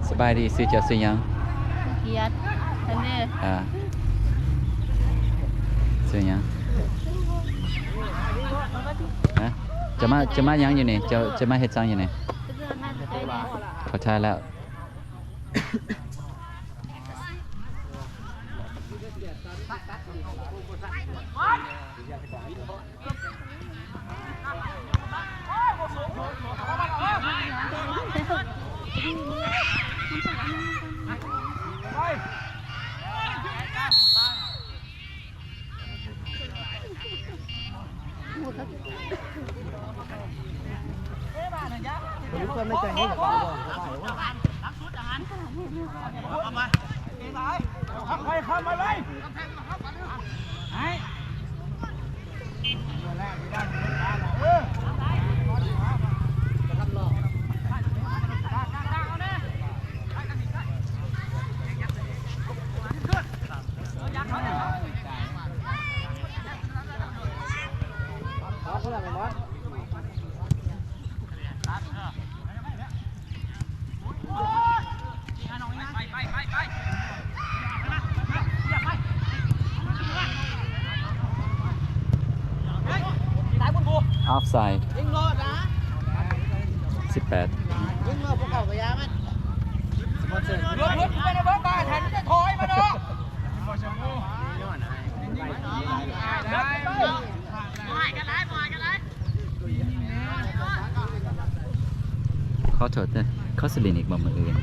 ສະບາຍດີ ຊື່ເຈົ້າຊື່ຫຍັງ? ກຽດ ທະເລ ອ່າ ຊື່ຫຍັງ? ຮະ? ຈະມາ ຈະມາຫຍັງຢູ່ນີ້? ເຈົ້າຈະມາເຮັດຫຍັງຢູ່ນີ້? ຂໍຖ່າຍແລ້ວ. Offside. ສິບແປດ. ຂໍໂທດເດີ ເຂົາຊິຫຼິ້ນອີກບໍ່ມື້ອື່ນ?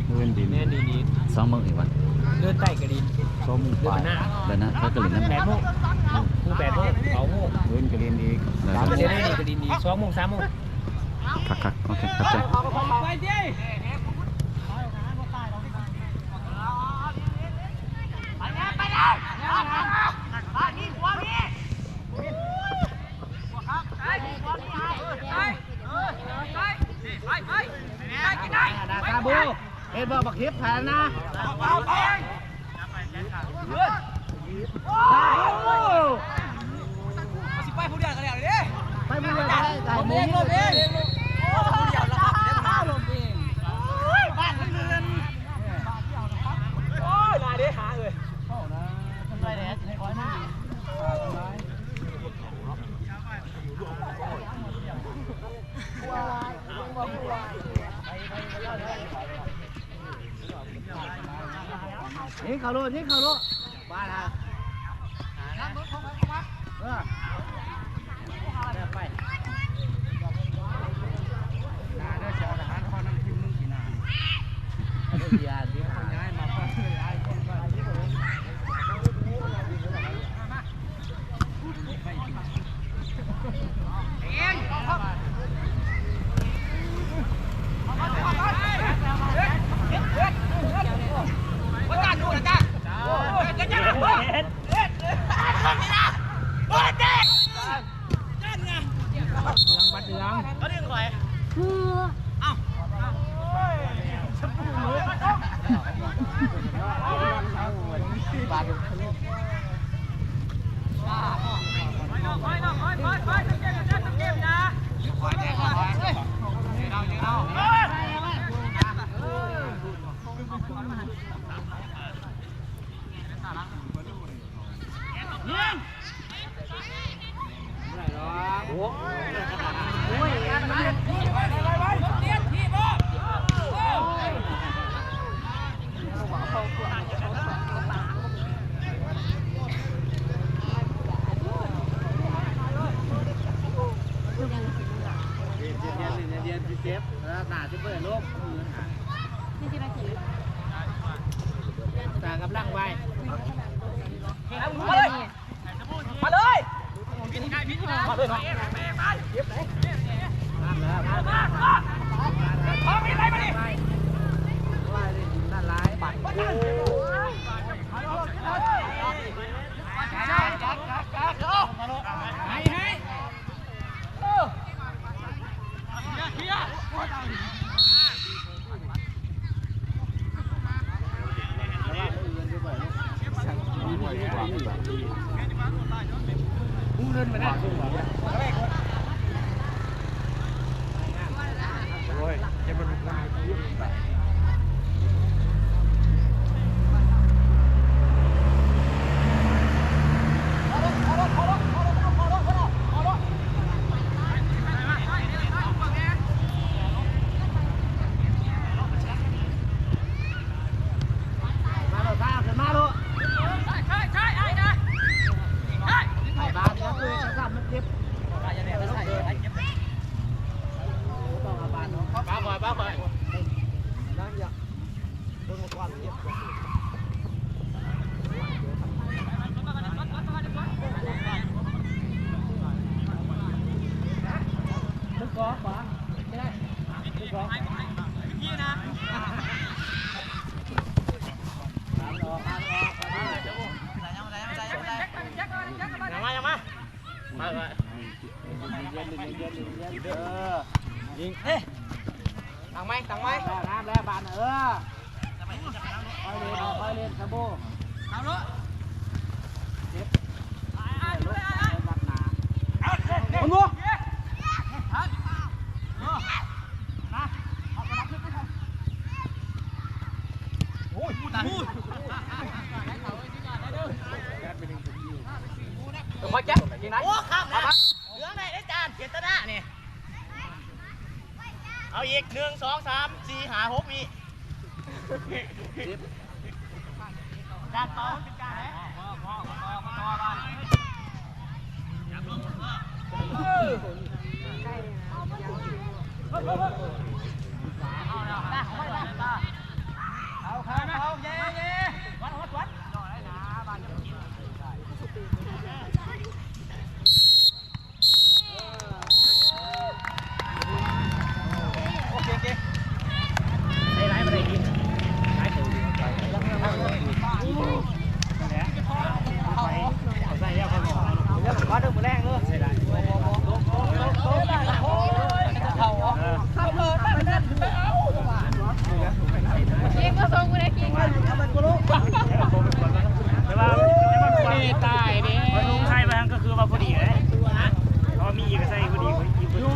ມື້ອື່ນຫຼິ້ນ ແມ່ນດີໆ ສອງໂມງອີກວະ? ເດີນໃຕ້ກໍຫຼິ້ນ ສອງໂມງປາຍ ເດີນໜ້າ ເຂົາກໍຫຼິ້ນນຳ ແປດໂມງ ຄູ່ແປດໂມງ ເກົ້າໂມງ ມື້ອື່ນກໍຫຼິ້ນອີກ ເດີນໜ້າ ສາມໂມງ ເດີນໜ້າກໍຫຼິ້ນອີກ ສອງໂມງ ສາມໂມງ. ຄັກໆ ໂອເຄ ຂອບໃຈ. ເຫັນບໍ່ບັກເຫັບ ຜ່ານນະ. ຊິໄປຜູ້ດຽວກໍແລ້ວເດ້ ໄປຜູ້ດຽວກໍໄດ້ ຫຼາຍໂມງ ລົມເອງ ລົມເອງ ລົມເອງ ໂອ້ຍ ຜູ້ດຽວລະຄັບ ລົມເອງ ໂອ້ຍ ບ້ານເຮືອນ ໂອ້ຍ ຫຼາຍເດ້ ຫາເອີຍ ເວົ້ານະ ໄດ້ແດ່ ຂໍນະ. ຍິງເຂົ້າໂລດ ຍິງເຂົ້າໂລດ ບາດຫາ ເອີ ໄປ ໜ້າເດີ ສອງທະຫານນະຄອນນຳທີມມຶງປີໜ້າ ເດີ ເດີ ຍ້າຍມາ ຕາກຳລັງໄວ້ ມາເລີຍ ມາເລີຍເນາະ ເກັບໄດ້ ມາ ມາ ມາ ມາ ມາ เงินมานะ มา มา มา มา เออ ยิง เอ้ย ตั้งไหม ตั้งไหม แล้ว น้ำแล้ว บาน เออ ค่อยเล่น ค่อยเล่น สะโบ เอาเลย เจ็บ เจ็บ เจ็บ หนักหนา เอาเลย เอาเลย โอ้ ข้ามนะ เหลืองได้ อาจารย์ เจตนานี่ เอาอีก หนึ่ง สอง สาม สี่ ห้า หก วิ สิบ การต่อมันเป็นการไหน เอา เอา เอา เย้ เย้ วัด วัด วัด ยิงก็ส่งกูได้กิน แต่ว่า เอ้ย ตายเด้ มันลงไข่มาทางก็คือว่าพอดีเลย เพราะว่ามีอีกก็ใส่พอดี อยู่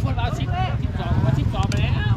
ผมเอาสิบ สิบสอง เอาสิบสองไปแล้ว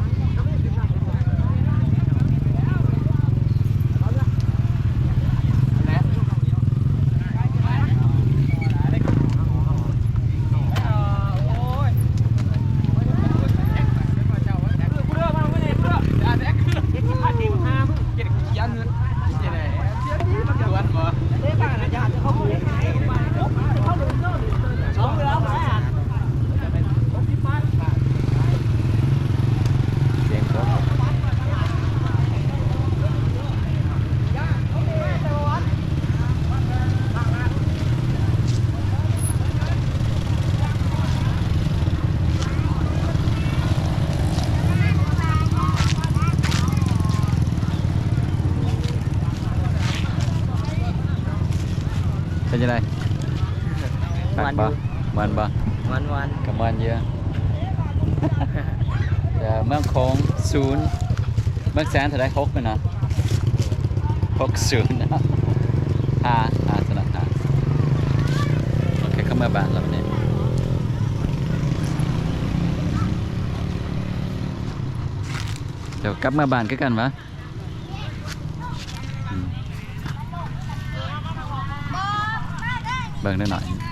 เป็นจั่งใด ม่วนอยู่ คักบ่ ม่วนบ่ ม่วนๆ ก็ม่วนอยู่ แต่เมืองโขงศูนย์ เมืองแสนเท่าใด หกแม่นบ่ หกศูนย์ ห้า ห้า ชนะ ห้า โอเค เข้าเมือบ้านแล้วบัดนี้ เดี๋ยวกลับเมือบ้านคือกันวะ อืม เบิ่งหน่อย